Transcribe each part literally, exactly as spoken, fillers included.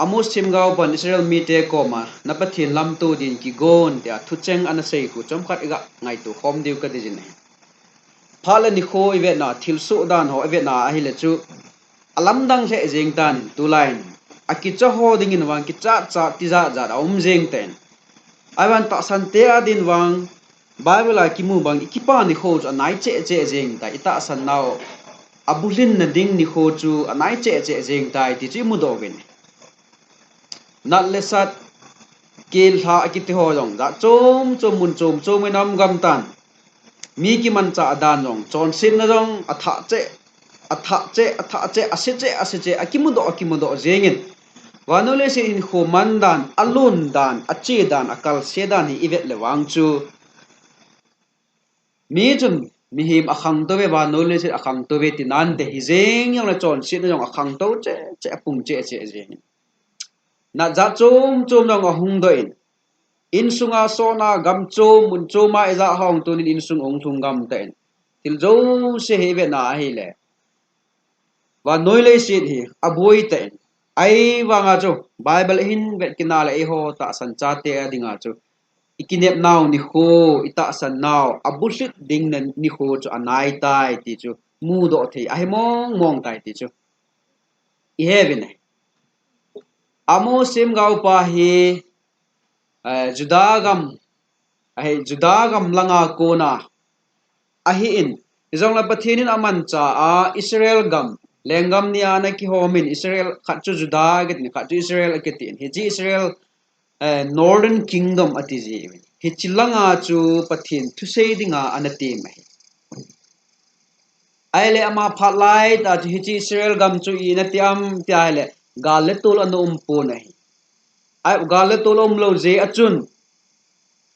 Amos themgao pan Israel mite koma, na Pathen lamto din kigon tia thucheng ana sei khu chomkhat iga ngaito khom diu kadei jin ahi. Phat le nikho ivetna, thilsoh dan ho ivetna ahile chu, alamdang lheh jeng tan tulai in. Akicha ho dingin vang kichat chat tijat jat aum jeng tan. Ahivang tahsan te adin vang, Bible a kimu bang, i kipa nikho chu anai cheh cheh jeng tai, i tahsan nau abulhin na ding nikho chu anai cheh cheh jeng tai ti chu i mudoh uvin. Nat le sat, kel lha akiti ho jong, jat chom chom mun chom chom in aum gam tan. Mi kimanchah dan jong, chonsetna jong athah cheh, athah cheh, athah cheh, ase cheh, ase cheh, akimudoh, akimudoh jeng in. Vannoi leiset hinkho man dan, alon dan, ache dan, akalse dan hi ivet le vang chu. Mi chun, mihem akhangtou ve, vannoi leiset akhangtou ve, ti nante hijeng jongle chonsetna jong akhangtou cheh cheh, apung cheh cheh jeng in. Nat jat chom chom jong ahung doh in. Insunga sona gam chom, mun choma ijat hung tun in insung ahung lhung gam tan. Thil jouse hi ivetna ahile, vannoi leiset hi aboi tan. Ahivanga chu, Bible hin vet kit na le eiho tahsan chate adinga chu, i kinep nau nikho, i tahsan nau abulhit ding na nikho chu anai tai ti chu mudoh thei ahi mong mong tai ti chu i he uvin ahi. Amos themgao pa hi, eh, Judah gam, ahi, Judah gam langa kona ahin, hijongle Pathen in amancha a Israel gam, lenggam nia ana kihom in, Israel khat chu Judah akitin, khat chu Israel akitin. Hiche Israel, eh, Northern Kingdom ati ji uvin. Hiche langa chu Pathen thusei dinga ana tem ahi. Ahile ama phat laitah chu hiche Israel gam chu i ana ti am tia ahile, gal le tol ana um pon ahi. Ai, gal le tol aum lou jeh a chun,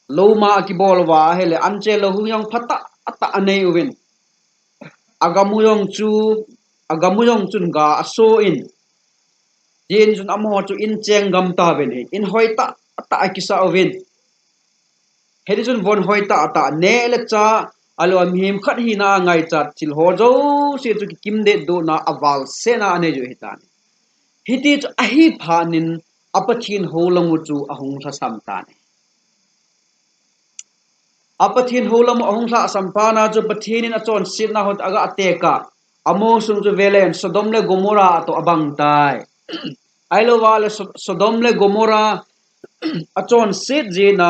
lou ma akibol uva ahile, anche lou hung jong phatah tah anei uvin. Agam u jong chu, agam u jong chun ga aso in. Tin chun amaho chu in cheng gam tauvin ahi, in hoi tah tah akisah uvin. Hiti chun von hoi tah tah, neh le chah, ahilou le mihem khat hina a ngaichat thil ho jouse chu kikim det dohna, avalsena anei u ahitan. Hiti chu ahi phat in a Pathen hou lam u chu ahung lhasam tan. A Pathen hou lam u ahung lhasam phat na chu Pathen in achonsetna ho toh aga attack a, Amos sung chu velen Sodom le Gomorrah toh abang tai. Ahilou vale So-, Sodom le Gomorrah achonset jeh in,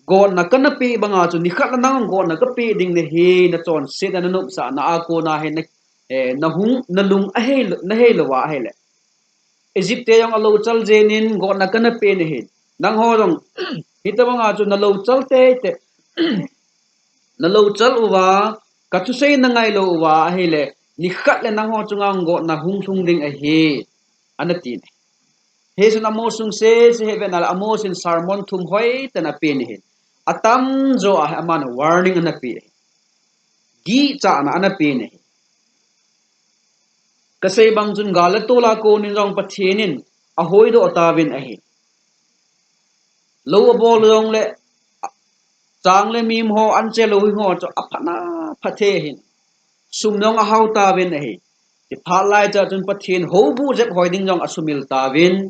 gotna kana peh banga chu nikhat le nang gotna kapeh ding nahi, nachonsetna nanopsahna a kona hi na, eh, nahung, nalung ahei, nahei louva ahile. Egypt te jong alou chal jeng in gotna kana peh nahi. Nangho jong, hitabanga chu nalou chal teitei. Nalou chal uva, kathusei nangai lou uva ahile, nikhat le nangho chunga gotna hung lhung ding ahi, ana tin. Hichun Amos sung sese hi vetna le Amos in sermon thum hoitah in apen ahi. Atamjo a hi aman warning ana pe ahi. Gichahna ana pe ahi. Kasei bang chun gal le tol a kon in jong Pathen in ahoidoh tauvin ahi. Lou abol jongle, chang le mim ho, anche lou hing ho chu aphatna phatthei ahin. Sum jong ahao tauvin ahi. Ti phat lai chun Pathen houbuh jep hoi ding jong asumil tauvin.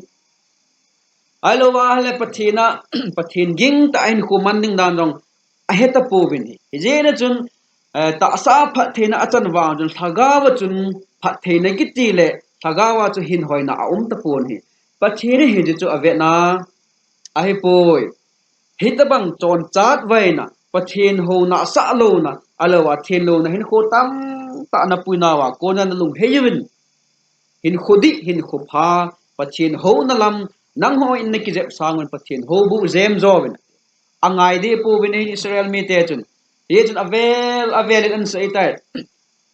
Ahilou va ahile Pathen a, Pathen gingtah a hinkho man ding dan jong ahe tapouvin ahi. Hijeh a chun, eh, tahsa phattheina achan vang chun lhagao a chun phattheina kiti le lhagao a chu hinhoina aum tapon ahi. Pathen in hiche chu avetna ahipoi. Hitabang chonchat vaina, Pathen houna asah louna, ahilou va thenlouna hinkho tamtah napui nauva kona nalunghei uvin. Hinkho dih, hinkho pha, Pathen houna lam, nangho in nakijep sang uvin Pathen houbuh jem jo uvin. Angai deh pouvin ahi Israel mite chun. Hichun avel, avel in ansei tai.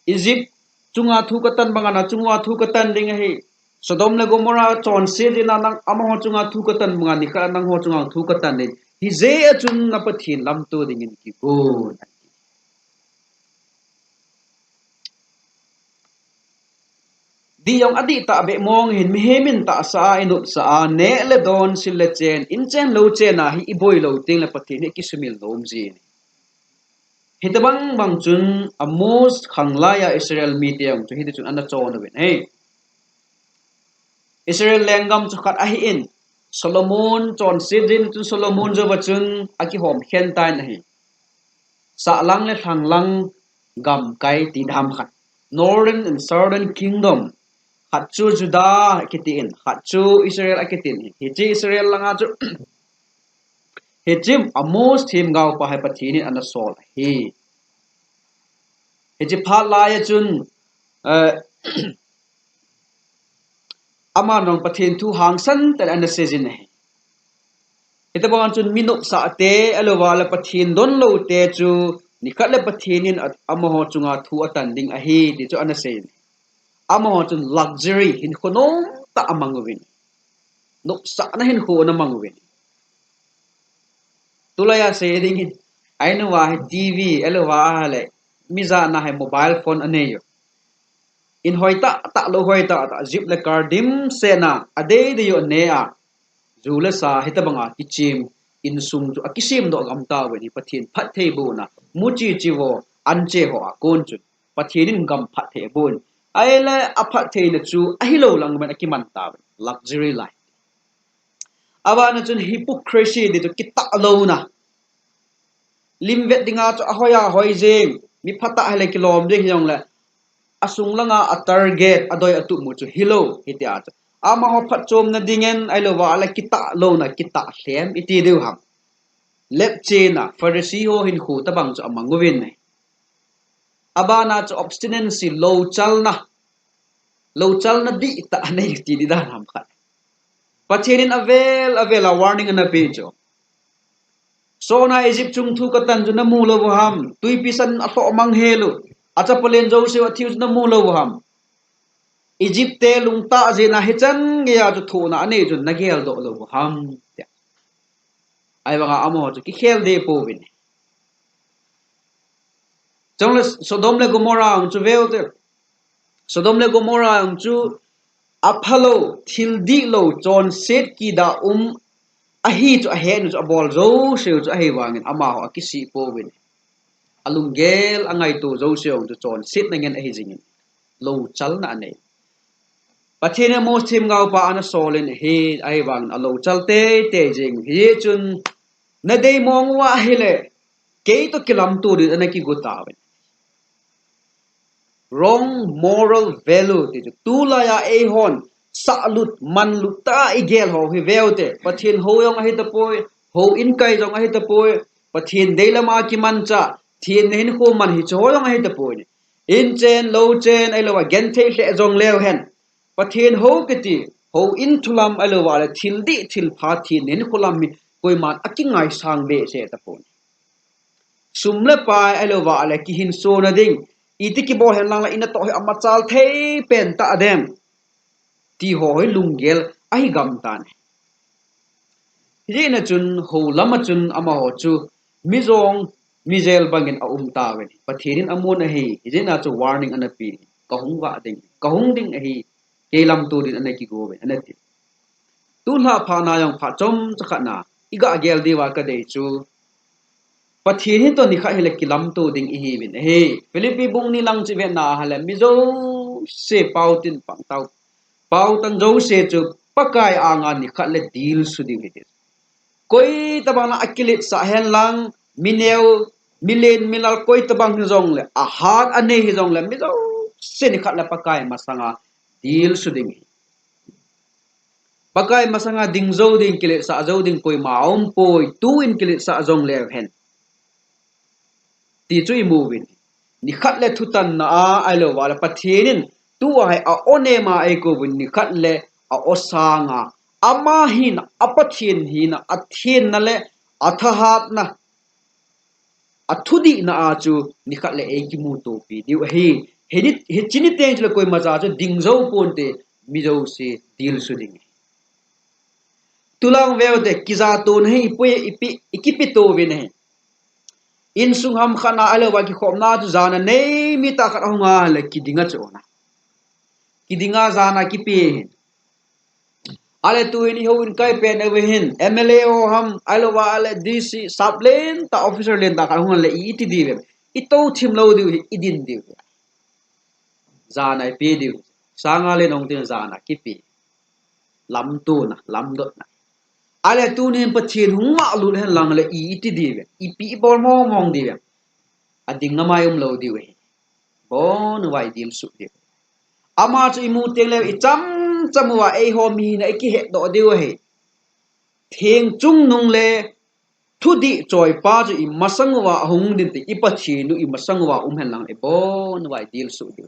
Egypt chunga thu katan banga nachunga thu katan ding ahi. Sodom le Gomorrah chonset jeh in nang amaho chunga thu katan banga nikhat nangho chunga thu katan ding. Hijeh a chun na Pathen lamto dingin kigon. Dih jong adih tahbeh mong ahin, mihem in tahsa a, inopsa a, neh le don, sil le chen, inchen louchen a hi iboi lou tengle Pathen hi kisumil nom jin ahi. Hitabang bang chun Amos khanglai a Israel mite jong chu hiti chun ana chon uvin ahi. Israel lenggam chu khat ahin, Solomon chonset jing chun Solomon jouva chun akihom khen tan ahi. Sahlang le lhanglang gamkai ti dam khat. Northern and Southern Kingdom. Khat chu Judah akitin, khat chu Israel akitin. Hiche Israel langa chu hiche Amos themgaopa hi Pathen in ana sol ahi. Hiche phat laiya chun, eh, ama nung Pathen thu hangsan tah le ana seijin ahi. Hitobang chun mi nopsah te, ahilouva le Pathen donlou te chu, nikhat le Pathen in a-, amaho chunga thu atan ding ahi, ti chu ana seiyin. Amaho chun luxury, hinkho nomtah amang uvin. Nopsahna hinkho ana mang uvin. Tulaiya sei dingin, ahinuva hi TV, ahilouva le, mi jana hi mobile phone anei u. In hoi tahtah, lou hoi tahtah, jeep le car dimsetna, adei dei u anei a, ju le sa hitobanga kichem, insung chu akisemdoh gam tauvin, Pathen phattheibohna, muchi chivo, anche ho a kon chun, Pathen in gam phatthei aboh in. Ahile aphattheina chu, ahilou lang man akiman tauvin, luxury life. Abana chun hypocrisy ti chu kitahlouna. Lim vet dinga chu ahoi ahoi jeng, mi phatah hile kilom jeng hijongle, asung langa a target, adoi atup mu chu hilou, hitia chu. Amaho phatchomna dingin, ahilouva le kitahlouna, kitahlem, iti diu ham. Lepchena, Pharisee ho hinkho tobang chu amang uvin ahi. Abana chu obstinacy, louchalna. Louchalna dihtah anei ti di dan ham khat. Pathen in avel, avel a warning ana pe chu. Sona Egypt chung thu katan chu namu lou u ham. Twipi san alhoh mang hel u. Achapolen jouse u athiu chu namu lou u ham. Egypt te lungtah jeh a hichan geiya chu thohna anei chu nageldoh lou u ham. Tia. Ahivanga amaho chu kikhel deh pouvin. Chule Sodom le Gomorrah jong chu veu te. Sodom le Gomorrah jong chu aphalou, thil dihlou, chonset kida um ahi chu ahet u chu abol jouse u chu ahivangin amaho akisih pouvin. Alunggel angaito jouse u chu chonsetna ngen ahi jingin. Louchalna anei. Pathen in Amos themgaopa ana solin ahi, ahivangin alouchal teitei jing. Hichun nadei mong uva ahile, kei toh kilamto din ana kigo tauvin. Wrong moral value ti chu. Tulaiya eihon, sahlut, manlut tah a igel ho hi veu te. Pathen hou jong ahi tapoi, houin kai jong ahi tapoi, Pathen deilam a kimanchah, Pathen na hinkho man hiche ho jong ahi tapoi. In chen, lou chen, ahilouva genthei lheh jong leu hen. Pathen hou kiti, houin thu lam ahilouva le thil dih, thil pha, Pathen na hinkho lam hi koiman akingaisang behseh tapon. Sum le pai ahilouva le kihinsona ding, iti kibol hen lang le ina toh hi amachal thei pen tah dem. Ti ho hi lunggel ahi gam tan. Hijeh a chun hou lam a chun amaho chu mi jong mi jel bangin aum tauvin. Pathen in amun ahi, hijeh a chu warning ana pe. Kahung vah ding, kahung ding ahi, kei lamto din ana kigo uvin, ana ti. Tulha phat na jong phat chomcha khat na, iga gel diuva kadei chu, Pathen hi toh nikhat hile kilamto ding ihiuvin ahi. Philippi bung ni lang chu ivet na ahile, mi jouse pao tin pang tao. Pao tan jouse chu Pakai anga nikhat le dilsu diu hite. Koi tabang na akiletsah hen lang, mi neo, mi len, mi lal koi tabang hijongle, ahat anei hijongle, mi jouse nikhat le Pakai masanga dilsu ding hi. Pakai masanga ding jou ding, kiletsah jou ding koima aumpoi, tuin kiletsah jong leu hen. Ti chu imu uvin. Nikhat le thutanna a, ahilouva le Pathen in, tua hi a-o nema eikouvin nikhat le a-o sanga. Ama hina, a Pathen hina, athenna le athahatna. Athudihna a chu nikhat le eikimutopi diu ahi. Hini, hiche niteng chule koimacha chu ding jou ponte, mi jouse dilsu ding. Tulang veu te, kijatona hi ipi, ipi, ikipi touvin ahi. Insung ham khat na ahilouva kikhopna chu jana nei mi tah khat ahunga le kidinga chu ona. Kidinga jana kipe hin. Ale tuhin ihouin kai pen uva hin, M L A ho ham, ahilouva le D C, sap lentah, officer lentah khat hung le iti diu ve. Ito thim lou diu hi, idin diu ve. Jana ipe diu. Sanga le nong tin jana kipe. lamtona, lamdotna. Ahile tunin Pathen hung vahlut hen lang le i, iti diu ve, ipi ibol mong mong diu ve. Ading ngamai umlou diu ahi. Bon uva idilsuh diu. Ama chu imu teng le icham cham uva eiho mihina ikihetdoh diu ahi. Theng chungnung le thudih choipa chu imasang uva ahung ding ti, i Pathen u imasang uva um hen lang ibon uva idilsuh diu.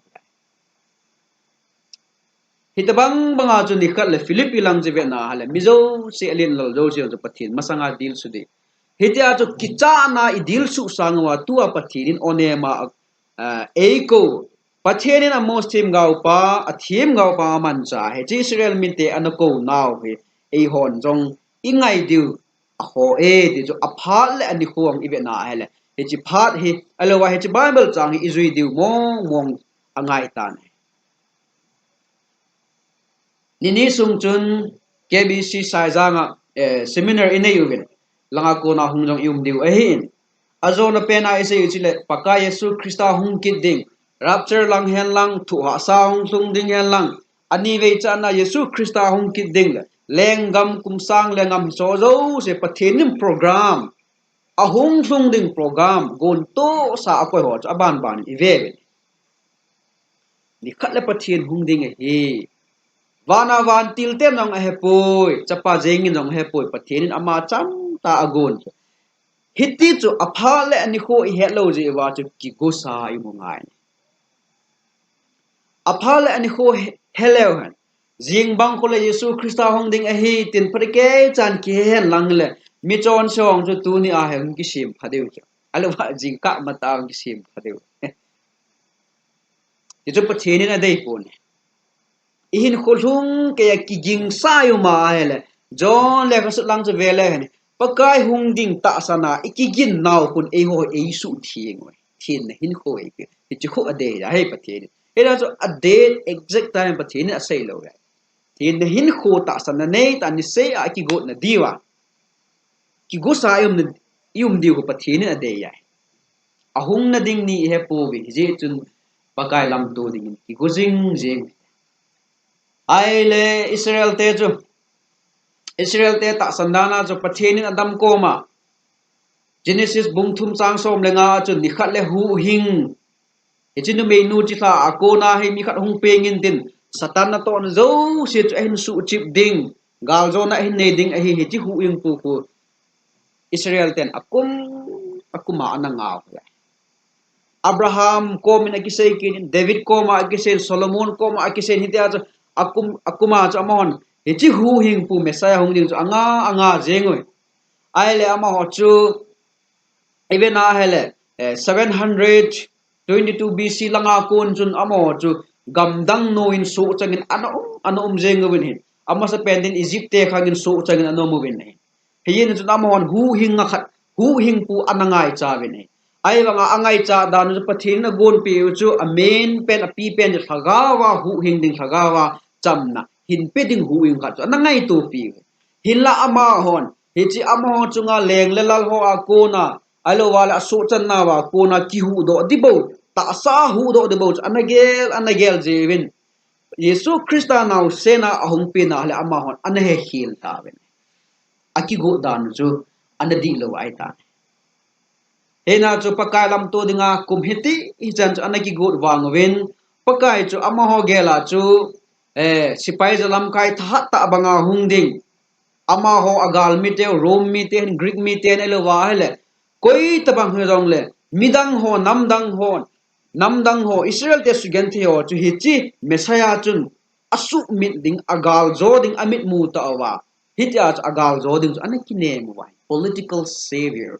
Hitobang banga chu nikhat le Philippi lang chu vena ahile, mi jouse alen lal jouse chu Pathen masanga dilsuh ding. Hitia chu kichahna idilsuh sang uva tua Pathen in onem a, ah, eikou. Pathen in Amos themgaopa, athemgaopa amancha, hiche Israel mite ana kou nau hi eihon jong ingai diu aho e, ti chu aphat le anikho ivetna ahile, hiche phat hi, ahilouva hiche Bible chang hi ijui diu mong mong angai tan. Nini sung chun K B C Saijang a, eh, seminar inei uvin, langa kona hung jong ium diu ahin. Ajona pena isei u chule, Pakai Jesu Christa hung kit ding, rapture lang hen lang, thuhahsa hung lhung ding hen lang, anivei channa Jesu Christa hung kit ding le, lenggam kum sang lenggam hiso jouse Pathen in program, ahung lhung ding program, gontohsa akoi ho chu aban ban in ive uve. Nikhat le Pathen hung ding ahi. Vana vantil ten jong ahepoi, chapa jeng in jong ahepoi, Pathen in ama cham ta agon. Hiti chu aphat le anikho ihet lou jeh uva chu kigosa imu ngai. Aphat le anikho he, heleu hen. Jing bang khu le Jesu Christa hung ding ahi, tin phatecha chan kihe hen lang le, mi chonse ho chu tuni a hi hung kisem pha diu chu. Ahilouva jingkah matah hung kisem pha diu. Hichu Pathen in adei pon. Ihinkho lhung keiya kigingsa ium a ahile, John lekhathot lang chu vele hen. Pakai hung ding tahsan a ikigin nau khun eiho eisuh theng uve. Thenna hinkho eipeh. Hichu khu adei ahi Pathen in. Hila chu adei exact time Pathen in asei lou uve. Thenna hinkho tahsan na nei ta nisei a kigotna diuva. Kigosa ium na, ium diu khu Pathen in adei ahi. Ahung na ding ni ihepouve, hijeh chun Pakai lamto dingin kigo jing jing. Ahile Israel te chu, Israel te tahsan dan a chu Pathen in Adam koma, Genesis bung thum chang som le nga a chu nikhat le huhhing, hiche numei nu chilhah a kona hi mi khat hung peng intin, Satan natohna jouse chu ahin suhchip ding, galjona ahin nei ding ahi, hiche huhhingpu khu Israel ten akum, akuma ana ngah u ahi. Abraham komin akisei kit in, David koma akisei in, Solomon koma akisei in, hitia chu akum, akuma chu amahon hiche huhhingpu Messiah hung ding chu anga, anga jeng uve. Ahile amaho chu, iven ahile, eh, seven hundred twenty-two B C langa kon chun amaho chu gamdang noiyin sohchangin ana um, ana um jeng uvin ahi. Amasapen din Egypt te khangin sohchangin ana um uvin ahi. Hijeh chun amahon huhhing a khat, huhhingpu ana ngaicha uvin ahi. Ahivanga angaicha dan chu Pathen in agonpeh u chu amen pen, api pen chu lhagao a huhhing ding, lhagao a chamna hinpe ding huhhing khat chu ana ngaito peh u. Hinla amahon, hiche amaho chunga leng le lal hoa kona, ahilouva le asohchanna uva kona kihuhdoh ding bou, tahsa huhdoh ding bou chu ana gel, ana gel jeh uvin. Jesu Christa naosen a ahung pena le amahon ana hekhel tauvin. Akigot dan chu ana dihlou ahitai. Hina chu Pakai lamto dinga kum hiti hichan chu ana kigot vang uvin, Pakai chu amaho gel a chu, eh, sepai jalamkai thahat tah banga hung ding. Amaho agal mite, Rome mite, Greek mite, ahilouva ahile, koi tabang hijongle, midang ho, namdang ho, namdang ho, Israel te sugenthei ho chu hiche Messiah chun asumit ding, agaljo ding, amitmu tah uva, hitia chu agaljo ding chu ana kinem uva, political savior.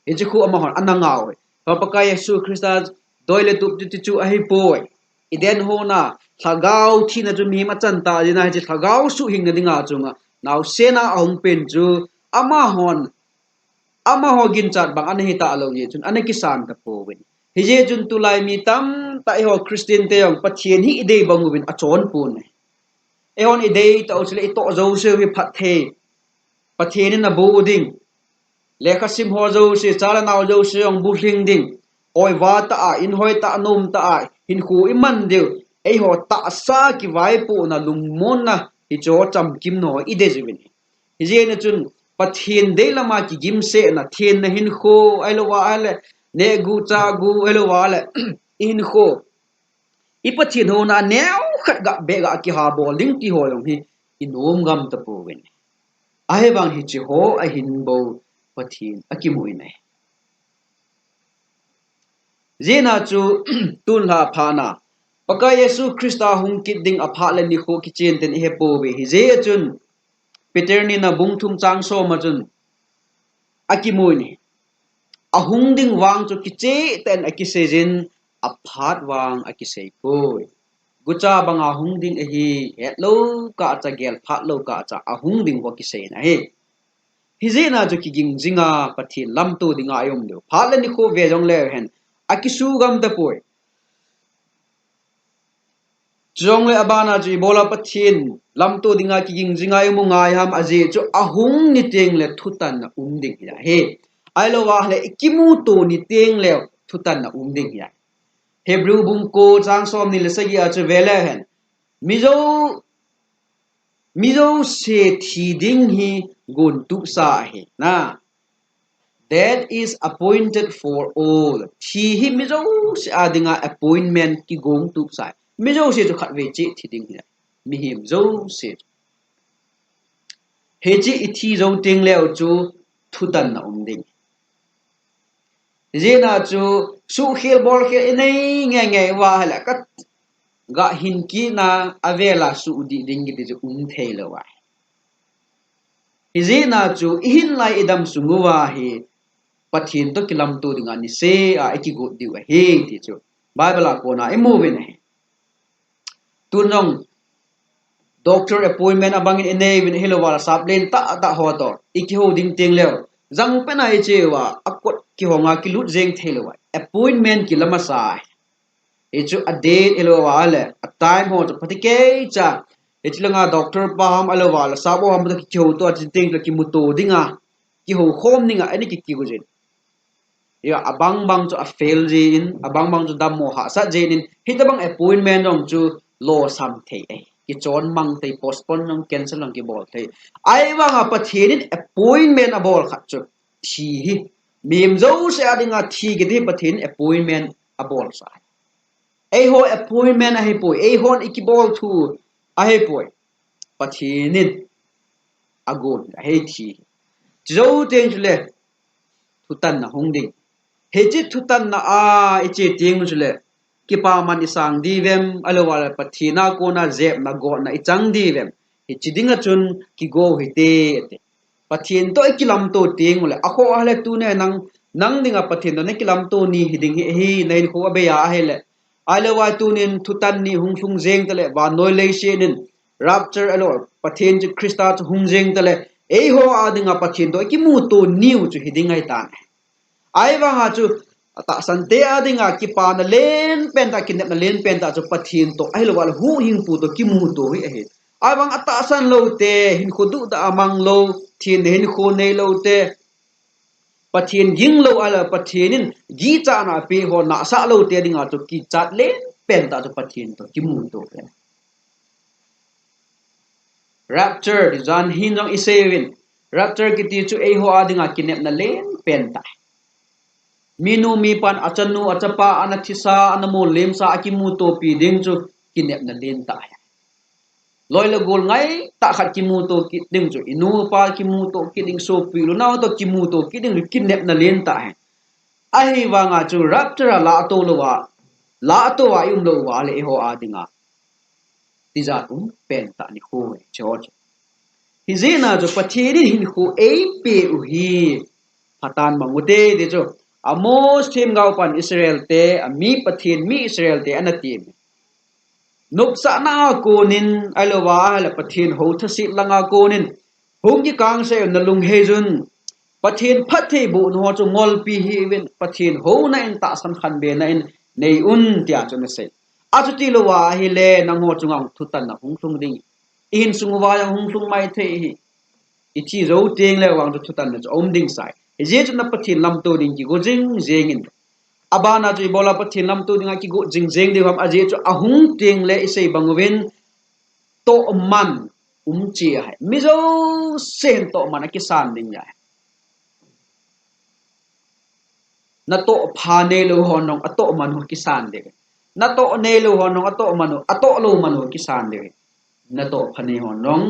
Hiche khu amahon ana ngah uve. Pakai Jesu Christa doi le tup ti chu ahipoi. Eden hon a, lhagao thina chu mihem achan tah dinga, hiche lhagao suhhingna dinga chunga naosen a ahung pen chu amahon, amaho ginchat bang ana hita lou jeh chun ana kisan tapouvin. Hijeh chun tulai mi tamtah eiho Christian te jong Pathen hi idei bang uvin achon pon ahi. Eihon idei tah u chule itoh jouseu hi phatthei Pathen in abu ding. Lekhasim ho jouse, cha le nao jouse jong bulhing ding. Oiva tah a, inhoi tah a, nom tah a, hinkho iman diu. eiho tahsa kivaipohna, lungmonna, hicheho chamkimna ho idei jiuvin ahi. Hijeh a chun Pathen deilama kigimsetna, thenna hinkho, ahilouva ahile nehgu chahgu, ahilouva ahile ihinkho, i Pathen houna neokhat ga beh ga kihabol ding ti ho jong hi inom gam tapouvin. Ahivang hicheho ahin bou Pathen akimun ahi. Hijeh a chu tun lha phat na Pakai Jesu Christa hung kit ding aphat le nikho kichen ten ihepouve. Hijeh a chun Peter nina bung thum chang som a chun akimun ahi. Ahung ding vang chu kicheh tah in akiseijin, aphat vang akiseipoi. Gucha banga hung ding ahi, hetlou kah cha, gelphat lou kah cha ahung ding ho kisei ahi. Hijeh a chu kiging jinga Pathen lamto dinga ium diu. Phat le nikho ve jongleu hen, akisugam tapoi. Chujongle abana chu ibola Pathen lamto dinga kiging jinga imu ngai ham ajeh chu ahung ni tengle thutanna um ding hi ahi. Ahilouva ahile ikimuto ni tengle thutanna um ding hi ahi. Hebrew bung ko chang somni le sagi a chu veleu hen. Mijou, mijouse thi ding hi gontup sa ahi. Na. Death is appointed for all. Thi hi mijouse a dinga appointment kigong tup sa ahi. Mijouse chu khatvei cheh thi ding hi ahi. Mihem jouse chu. Hiche ithi jou tengleu chu thutanna um ding. Hijeh a chu suhkhel bolkhel inei ngeingei uva ahile ka ga hin kit na avela suhdih ding kiti chu um theilou ahi. Hijeh a chu ihin lai idam sung uva hi Pathen toh kilamto dinga niseh a ikigot diu ahi ti chu Bible a kona imuvin ahi. Tun jong doctor appointment abangin inei uvin ahilouva le sap lentah tah ho toh ikihou ding tengleu jangpen a iche uva akot kihonga kilut jeng theilou ahi. Appointment kila masa ahi. Hichu adate ahilouva le atime ho chu phatecha. Hiche langa doctor pa ham ahilouva le sap ho ham toh kihouto a chun teng toh kimuto dinga, kihoukhom dinga ana kikigo jin. Hia, abang bang chu afail jin, abang bang chu dammo hahsat jin, hitobang appointment jong chu losam thei ahi. Kichon mang thei, postpone jong, cancel jong kibol thei. Ahivanga Pathen in appointment abol khat chu thi hi. Mihem jouse a dinga thi kiti hi Pathen in appointment abol sa ahi. Eiho appointment ahipoi, eihon ikibol thu ahipoi. Pathen in agon ahi thi. Chujou teng chule thutanna hung ding. Hiche thutanna a iche teng chule kipaman isang diuvem, ahilouva le Pathen a kona jepna gotna ichang diuvem. Hiche dinga chun kigo hite ati. Pathen toh ikilamto teng ule, akhoh ahile tuni nang, nang dinga Pathen toh nakilamto ni hiding hi ahi, nahinkho abei a ahile. Ahilouva tunin thutan ni hung lhung jeng tale, vannoi leiset in rapture ahiloule Pathen chu Christa chu hung jeng tale, eiho a dinga Pathen toh ikimuto niu chu hiding ahitan. Ahivanga chu atahsan te a dinga kipana lenpen tah, kinepna lenpen tah chu Pathen toh ahilouva le huhhingpu toh kimuto hi ahi. Ahivang atahsan lou te, hinkho duhdah a mang lou, thenna hinkho neilou te, Pathen ging lou ahile Pathen in gichana apeh ho nahsah lou te dinga chu kichat lenpen tah chu Pathen toh kimuto hi. Rapture ti jan hin jong isei uvin. Rapture kiti chu eiho a dinga kinepna lenpen tah. Minu mipan achanu achapa ana thisa, ana molem sa, akimutopi ding chu kinepna len tah ahi. Loi le gol ngaitah khat kimuto kit ding chu, inu ipa kimuto kit ding, sopi le nao toh kimuto kit ding chu kinepna len tah ahi. Ahivanga chu rapture a lahto louva, lahto a ium louva le eiho a dinga tijat umpen tah nikho ahi, hiche ho chu. Hijeh a chu Pathen in hinkho eipeh u hi phatan mang ute ti chu Amos themgao pan Israel te, ami Pathen mi Israel te ana ti. Nopsahna a konin, ahilouva ahile Pathen hou thaset langa konin, hung kikangse un, nalungheiyun, Pathen phattheibohna ho chu ngolpi hiuvin, Pathen houna in tahsan khanbena in nei un tia chu ana sei. Achuti louva ahile nangho chunga thutanna hung lhung ding. Ihinsung uva jong hung lhung maithei ahi. Ithi jou teng le vang chu thutanna chu aum ding sai. Hijeh chun na Pathen lamto ding kigo jing jengin. Abana chu ibola Pathen lamto dinga kigot jingjeng diu ham ajeh chu ahung tengle isei bang uvin tohman um cheh ahi. Mi jousen tohman akisan ding ahi. Natoh pha neilou hon jong atoh man u kisan diu ahi. Natoh neilou hon jong atoh man u, atoh lou man u kisan diu ahi. Natoh pha nei hon jong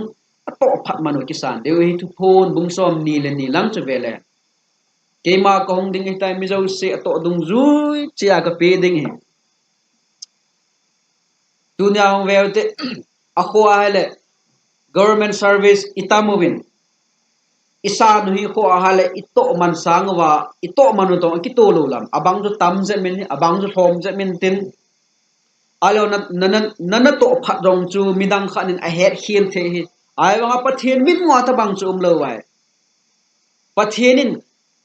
atoh phat man u kisan diu ahi. Thuphon bung somni le ni lang chu vele. Keima kahung ding ahitai, mi jouse atoh dungjui cheh a kapeh ding ahi. Tunia hung veu te, akhoa ahile government service itam uvin, isan u hi khoa ahile itoh man sang uva, itoh man u toh kitoh lou lam. Abang chu tam jep min, abang chu lhom jep min tin. Ahilou na, na, na, na, natoh phat jong chu midang khat in ahet khel thei ahi. Ahivanga Pathen mitmu a tabang chu umlou ahi. Pathen in,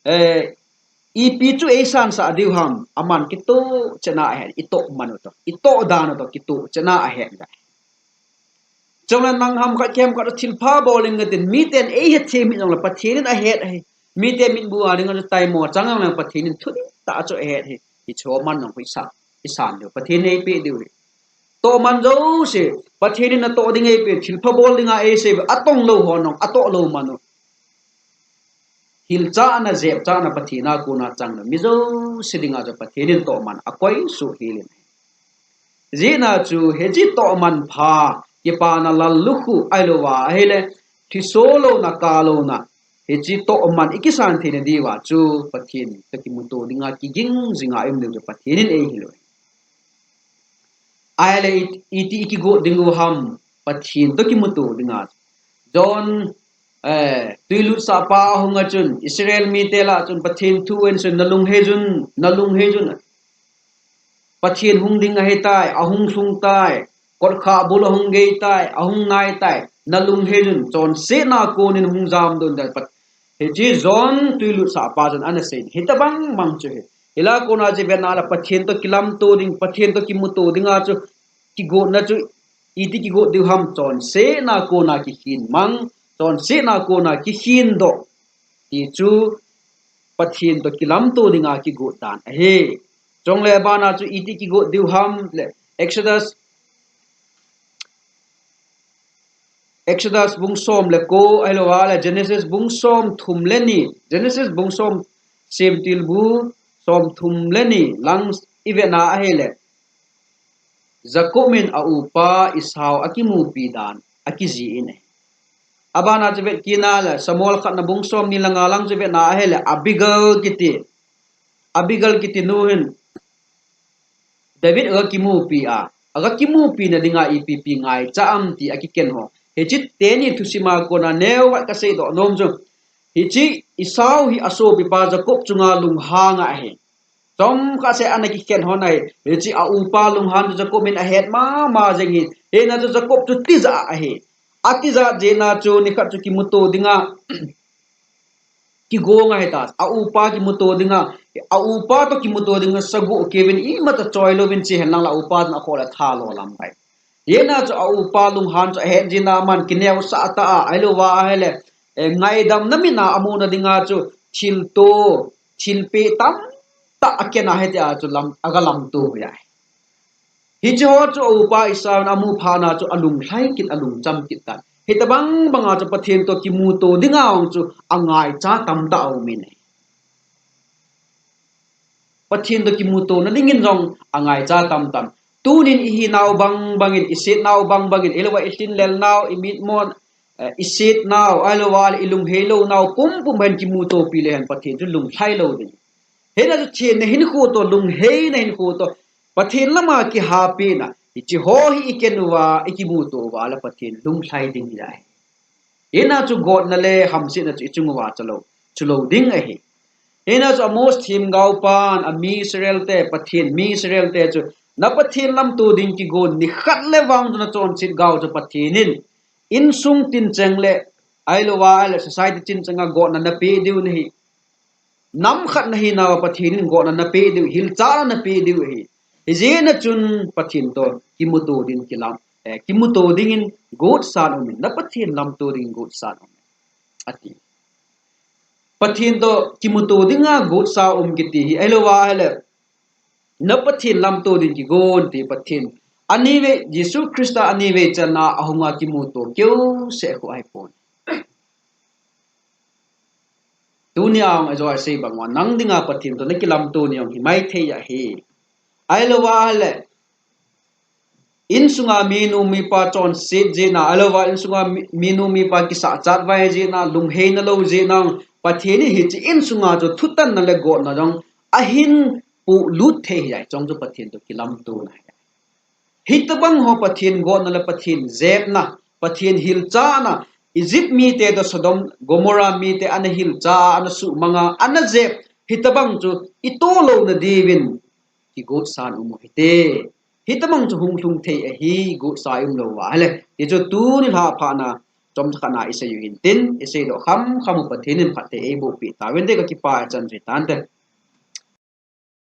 eh, ipi chu eisansah diu ham, aman kitoh cheh a ahet, itoh man u toh, itoh dan u toh kitoh cheh a ahet ahi. Chule nang ham khat kem khat thilpha bol inge tin, miten eihet thei mi jongle Pathen in ahet ahi. Mite mitmu a dinga chu taimo chang jongle Pathen in thudih tah a chu ahet ahi. Hiche ho man jong khu isa, isan diu, Pathen in eipeh diu ahi. Tohman jouse, Pathen in natoh ding eipeh, thilpha bol dinga eisei, atong lou hon jong atoh lou man u. Hilchahna, jepchahna Pathen a kona chang lou, mi jouse dinga chu Pathen in tohman akoi soh hel in ahi. Hijeh a chu hiche tohman pha, kipana lallukhuh ahilouva ahile, thiso louna, ka louna, hiche tohman ikisan theina diuva chu Pathen toh kimuto dinga kiging jinga i um diu chu Pathen in eihil u ahi. Ahile i, iti ikigot diu ham, Pathen toh kimuto dinga. John, eh, twilutsahpa ahunga chun, Israel mite lah a chun, Pathen thu ahin seiyin, nalung heiyun, nalung heiyun. Pathen hung ding ahitai, ahung lhung tai, kotkhah bul ahung gei tai, ahung nai tai, nalung heiyun, chonsetna a konin hung jamdon tai, Pat-, hiche John twilutsahpa chun ana sei. Hitabang bang chu ahi. Hilai a kona chu ivet na le Pathen toh kilamto ding, Pathen toh kimuto dinga chu kigotna chu iti kigot diu ham, chonsetna a kona kikhen mang, chonsetna a kona kikhen doh. Ti chu Pathen toh kilamto dinga kigot dan ahi. Chule abana chu iti kigot diu ham le Exodus, Exodus bung som le ko, ahilouva le Genesis bung som thum le ni, Genesis bung som, Semtilbu som thum le ni lang ivet na ahile, Jacob in a upa Esau akimupi dan akijih in ahi. Abana chu vet kit na le, Samuel khatna bung somni le nga lang chu ivet na ahile, Abigail kiti, Abigail kiti nu hin David aga kimupi a, aga kimupina dinga ipi ipi ngaicha am ti akiken ho. Hiche teni thusim a kona neo khat kasei doh nom chu, hiche Esau hi asopipa Jacob chunga lunghang ahi. Chomkhat seh ana kikhen hon ahi. Hiche a upa lunghan chu Jacob in ahet mama jeng ahi. Hijeh a chu Jacob chu tijat ahi. Atijat jeh a chu nikhat chu kimuto dinga kigong ahitai. A upa kimuto dinga, a upa toh kimuto dinga sagoh kei uvin, imacha choi louvin che hen lang le a upa chun akhoh le tha lo lam pai. Hijeh a chu a upa lunghan chu ahet jeh a aman kineosah tah a, ahilouva ahile, eh, ngaidamna min a amuna dinga chu thilto, thilpeh tamtah aken a hitia chu lam, aga lamto uve. Hiche ho chu a upa Esau in amu phat a chu alunglhai kit, alungcham kit tan. Hitabang banga chu Pathen toh kimuto dinga jong chu angaicha tamtah aumin ahi. Pathen toh kimutona dingin jong angaicha tamtah. Tunin ihinau bang bangin, isetnau bang bangin, ilouva ilhinlel nau, imitmon, eh, iset nau, ahilouva le ilunghei lou nau pumpum hin kimutopi le hen Pathen chu lunglhai lou ding. Hijeh a chu thenna hinkho toh, lungheina hinkho toh, Pathen lama kihapina, hiche ho hi iken uva, ikimuto uva le Pathen lunglhai ding ahi. Hijeh a chu gotna le hamsetna chu ichung uva chalou, chulou ding ahi. Hijeh a chu Amos themgaopan, a mi Israel te, Pathen mi Israel te chu, na Pathen lamto ding kigon nikhat le vang chu nachonset gao chu Pathen in, insung tincheng le, ahilouva le society tincheng a gotna napeh diu nahi. Nam khat nahinauva Pathen in gotna napeh diu, hilchahna napeh diu ahi. Hijeh a chun Pathen toh kimuto ding kilam, eh, kimuto dingin gotsan umin, na Pathen lamto dingin gotsan umin, ati. Pathen toh kimuto dinga gotsa um kiti hi, ahilouva ahile, Na Pathen lamto ding kigon ti Pathen. Anivei, Jesu Christa anivei channa ahunga kimuto keu seh khu ahipon. Tunia hung ajo asei bang uva, nang dinga Pathen toh na kilamto ni hung hi maithei ahi. Ahilouva le, insunga minu mipa chonset jeh na, ahilouva insunga mi-, minu mipa kisah chatvai jeh na, lungheina lou jeh na, Pathen in hiche insunga chu thutanna le gotna jong ahin polut thei ahi, chong chu Pathen toh kilamtona ahi. Hitobang ho Pathen gotna le Pathen jepna, Pathen hilchahna, Egypt mite toh Sodom, Gomorrah mite ana hilchah a, ana suhmang a, ana jep, hitobang chu itoh louna diuvin kigotsan um u hite. Hitobang chu hunglhung thei ahi, gotsa i um louva ahile. Hichu tuni lha phatna chomcha khat na isei u hintin, isei doh khamkham u Pathen in phatthei eiboh peh tauvinte, kakipah e, chan jui tante.